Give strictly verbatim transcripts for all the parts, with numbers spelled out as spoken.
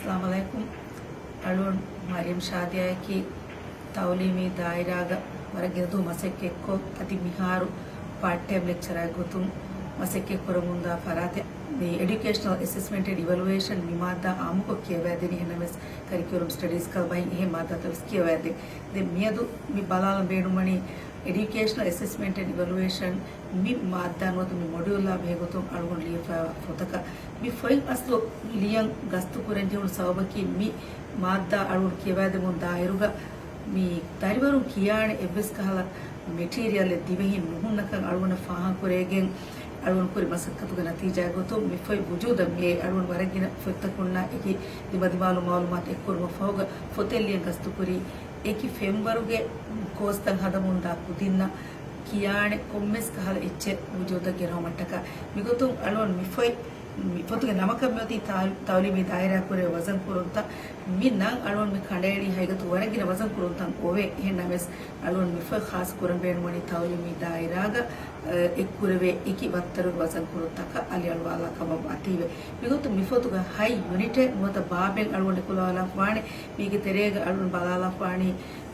އައްސަލާމު ޢަލައިކުމް. އަޅުގަނޑު މަރިޔަމް ޝާދިޔާއަކީ ތަޢުލީމީ ދާއިރާގަ ވަރަށް ގިނަ ދުވަހު މަސައްކަތްކޮށް، އަދި މިހާރު ޕާޓް ޓައިމް ލެކްޗަރާއެއް ގޮތުން މަސައްކަތް ކުރަމުންދާ ފަރާތެއް. މި އެޑިއުކޭޝަނަލް އެސެސްމަންޓް އެންޑް އިވެލުއޭޝަން މި މާއްދާ އާއްމުކޮށް ކިޔަވައިދިނީ. އެހެންނަމަވެސް ކަރިކިއުލަމް ސްޓަޑީޒް ކަލަބަށް އެހެން މާއްދާތައް ވެސް ކިޔަވައިދޭ. ދެން މިއަދު މި ބަލާލަން ބޭނުންވަނީ އެޑިއުކޭޝަނަލް އެސެސްމަންޓް އެންޑް އިވެލުއޭޝަން މި މާއްދާ ނުވަތަ މި މޮޑިއުލްއާ ބެހޭގޮތުން އަޅުގަނޑު ލިޔެފައިވާ ފޮތަކަށް. މި ފޮތް އަސްލު ލިޔަން ގަސްތު ކުރަން ޖެހުނު ސަބަބަކީ، މި މާއްދާ އަޅުގަނޑު ކިޔަވައިދެމުން ދާއިރުގަ މި ދަރިވަރުން ކިޔާނެ އެއްވެސް ކަހަލަ މެޓީރިއަލެއް ދިވެހިން ނުހުންނަކަން އަޅުގަނޑަށް ފާހަގަކުރެވިގެން، އަޅުގަނޑު ކުރި މަސައްކަތުގެ ނަތީޖާގެ ގޮތުން މި ފޮތް ވުޖޫދަށް މިއޭ. އަޅުގަނޑު ވަރަށް ގިނަ ފޮތްތަކުންނާ އެކި ދިމަދިމާލު މައުލޫމާތު އެއްކުރުމަށް ފަހުގަ ފޮތެއް ލިޔަން ގަސްތުކުރީ. އެކި ފެންވަރުގެ ކޯސްތައް ހަދަމުންދާ ކުދިންނަށް ކިޔާނެ ކޮންމެސް ކަހަލަ އެއްޗެއް ވުޖޫދަށް ގެނައުމަށްޓަކާ. މިގޮތުން އަޅުގަނޑު މި ފޮތް، މި ފޮތުގެ ނަމަކަށް މިއޮތީ ތާ-، ތަޢުލީމީ ދާއިރާ ކުރެވޭ ވަޒަން ކުރުންތައް. މި ނަން އަޅުގަނޑު މި ކަނޑައެޅީ ހަގީގަތުގަ ވަރަށް ގިނަ ވަޒަން ކުރުންތައް އޮވޭ. އެހެންނަމަވެސް އަޅުގަނޑު މި ފޮތް ޚާއްޞަ ކުރަން ބޭނުންވަނީ ތަޢުލީމީ ދާއިރާގަ، އަ، އެއްކުރެވޭ އެކި ވައްތަރުގެ ވަޒަން ކުރުންތަކަށް އަލިއަޅުވާލާ ކަމަށް ވާތީވެ. މިގޮތުން މި ފޮތުގަ ހަތް ޔުނިޓެއް ނުވަތަ ބާބެއް އަޅުގަނޑު އެކުލަވާލާފަވާނެ. މީގެ ތެރޭގަ އަޅުގަނޑު ބަލާލާފަވާނީ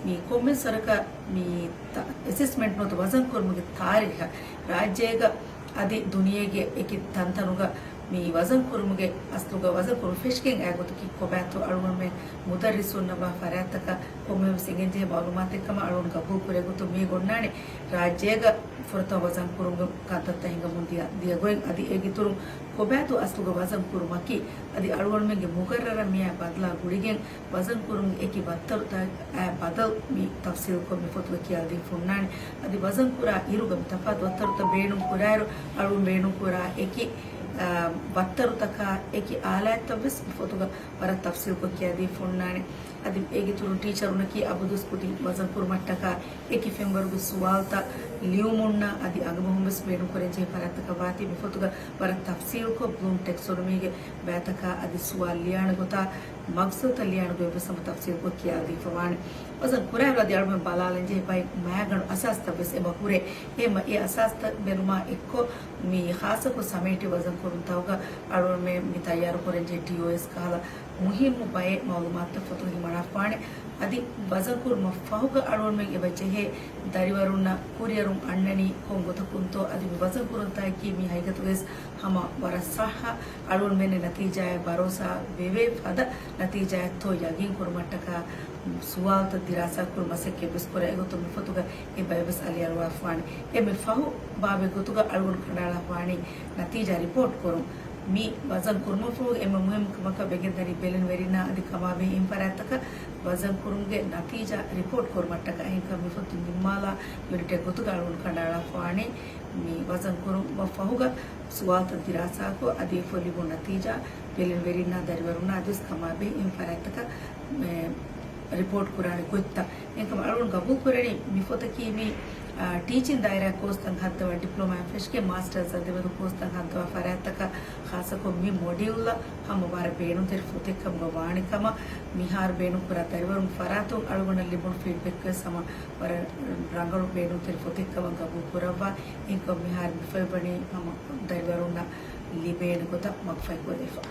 މި ކޮންމެސް ވަރަކަށް މި ތަ-، އެސެސްމަންޓް ނުވަތަ ވަޒަން ކުރުމުގެ ތާރީޚަށް ރާއްޖޭގަ އަދި ދުނިޔޭގެ އެކި ތަންތަނުގަ މި ވަޒަން ކުރުމުގެ އަސްލުގަ ވަޒަން ކުރުން ފެށިގެން އައި ގޮތަކީ ކޮބާތޯ އަޅުގަނޑުމެން މުދައްރިސުންނަށް ވާ ފަރާތްތަކަށް ކޮންމެވެސް އެނގެންޖެހޭ މައުލޫމާތެއް ކަމަށް އަޅުގަނޑު ގަބޫލު ކުރޭ ގޮތުން މީގަ އޮންނާނެ ރާއްޖޭގަ ފުރަތަމަ ވަޒަން ކުރުމުގެ ކަންތައްތައް ހިނގަމުން ދިޔަ، ދިޔަ ގޮތް އަދި އޭގެ އިތުރުން ކޮބާތޯ އަސްލުގަ ވަޒަން ކުރުމަކީ އަދި އަޅުގަނޑުމެންގެ މުގައްރަރަށް މިއާ ބަދަލާ ގުޅިގެން ވަޒަން ކުރުމުގެ އެކި ވައްތަރުތައް އާ ބަދަލު މި ތަފްސީލުކޮށް މި ފޮތުގަ ކިޔާދީފަ ހުންނާނެ. އަދި ވަޒަން ކުރާ އިރުގަ މި ތަފާތު ވައްތަރުތައް ބޭނުން ކުރާއިރު، އަޅުގަނޑު ބޭނުން ކުރާ އެކި، އާ، ވައްތަރުތަކާ އެކި އާލާތްތައް ވެސް މި ފޮތުގަ ވަރަށް ތަފްސީލުކޮށް ކިޔާދީފަ ހުންނާނެ. އަދި އޭގެ އިތުރުން ޓީޗަރުންނަކީ އަބަދުވެސް ކުދިން ވަޒަން ކުރުމަށްޓަކާ އެކި ފެންވަރުގެ ސުވާލުތައް ލިޔުމުންނާ އަދި އަނގަމަހުން ވެސް ބޭނުން ކުރަންޖެހޭ ފަރާތްތަކަށް ވާތީ މި ފޮތުގަ ވަރަށް ތަފްސީލުކޮށް ބްލޫމް ޓެކްސޮނޮމީގެ ބައިތަކާ އަދި ސުވާލު ލިޔާނެ ގޮތާ މަގްސަދުތައް ލިޔާނެ ގޮތް ވެސް ހަމަ ތަފްސީލުކޮށް ކިޔާދީފަވާނެ. ވަޒަން ކުރާއިރު އަދި އަޅުގަނޑު ބަލާލަންޖެހޭ ބައެއް މާގަނޑު އަސާސްތައް ވެސް އެބަ ހުރޭ. އެ މަ-، އެ އަސާސްތައް ބެލުމާ އެއްކޮށް، މި ޚާއްޞަކޮށް ސަމޭޓިވް ވަޒަން ކުރުންތަކުގަ އަޅުގަނޑުމެން މި ތައްޔާރު ކުރަންޖެހޭ ޓީއޯއެސް ކަހަލަ މުހިއްމު ބައެއް މައުލޫމާތުތައް ފޮތުގަ ހިމަނާފާނެ. އަދި ވަޒަން ކުރުމަށް ފަހުގަ އަޅުގަނޑުމެން އެބަ ޖެހޭ ދަރިވަރުންނަށް ކުރިއެރުން އަންނަނީ ކޮން ގޮތަކުންތޯ؟ އަދި މި ވަޒަން ކުރުންތަކަކީ މި ހަގީގަތުގަވެސް ހަމަ ވަރަށް ޞައްޙަ، އަޅުގަނޑުމެންނަށް ނަތީޖާއެއް ބަރޯސާ ވެވޭ ފަދަ ނަތީޖާއެއްތޯ ޔަގީން ކުރުމަށްޓަކާ ސުވާލުތައް ދިރާސާ ކުރުން މަސައްކަތްވެސް ކުރޭ. އެގޮތުން މި ފޮތުގަ އެ ބައެއްވެސް އަލިއަޅުވާފާނެ. އެންމެ ފަހު ބާބެއް ގޮތުގަ އަޅުގަނޑު ކަނޑައަޅާފާނީ ނަތީޖާ ރިޕޯޓް ކުރުން. މި ވަޒަން ކުރުމަށްފަހު އެންމެ މުހިއްމު ކަމަކަށް ވެގެންދަނީ ބެލެނިވެރިންނާ އަދި ކަމާބެހޭ އެހެން ފަރާތްތަކަށް ވަޒަން ކުރުމުގެ ނަތީޖާ ރިޕޯޓް ކުރުމަށްޓަކާ. އެހެންކަމުން މި ފޮތު ނިންމާލާ ޔުނިޓެއް ގޮތުގަ އަޅުގަނޑު ކަނޑައަޅާފާނީ މި ވަޒަން ކުރުމަށް ފަހުގަ ސުވާލުތައް ދިރާސާކޮށް، އަދި އެފޮތް ލިބުނު ނަތީޖާ ބެލެނިވެރިންނާ ދަރިވަރުންނާ އަދިވެސް ކަމާބެހޭ އެހެން ފަރާތްތަކަށް ރިޕޯޓް ކުރާނެ ގޮތްތައް. އެހެންކަމުން އަޅުގަނޑު ގަބޫލުކުރަނީ މި ފޮތަކީ މި، އާ، ޓީޗިން ދާއިރާ ކޯސްތައް ހައްދަވާ، ޑިޕްލޮމާއިން ފެށިގެން މާސްޓަރސް އަދި މެދު ކޯސްތައް ހައްދަވާ ފަރާތްތަކަށް ޚާއްޞަކޮށް މި މޮޑިއުލްއަށް ހަމަ ވަރަށް ބޭނުންތެރި ފޮތެއްކަމުގަ ވާނެ ކަމަށް މިހާރު ބޭނުންކުރާ ދަރިވަރުން ފަރާތުން އަޅުގަނޑަށް ލިބުނު ފީޑްބެކްވެސް ހަމަ ވަރަށް ރަނގަޅު ބޭނުންތެރި ފޮތެއްކަމަށް ގަބޫލުކުރައްވާ. އެހެންކަމުން މިހާރު މި ފޮތްވަނީ ހަމަ ދަރިވަރުންނަށް ލިބޭނެ ގޮތަށް މަގުފަހި ކުރެވިފަ.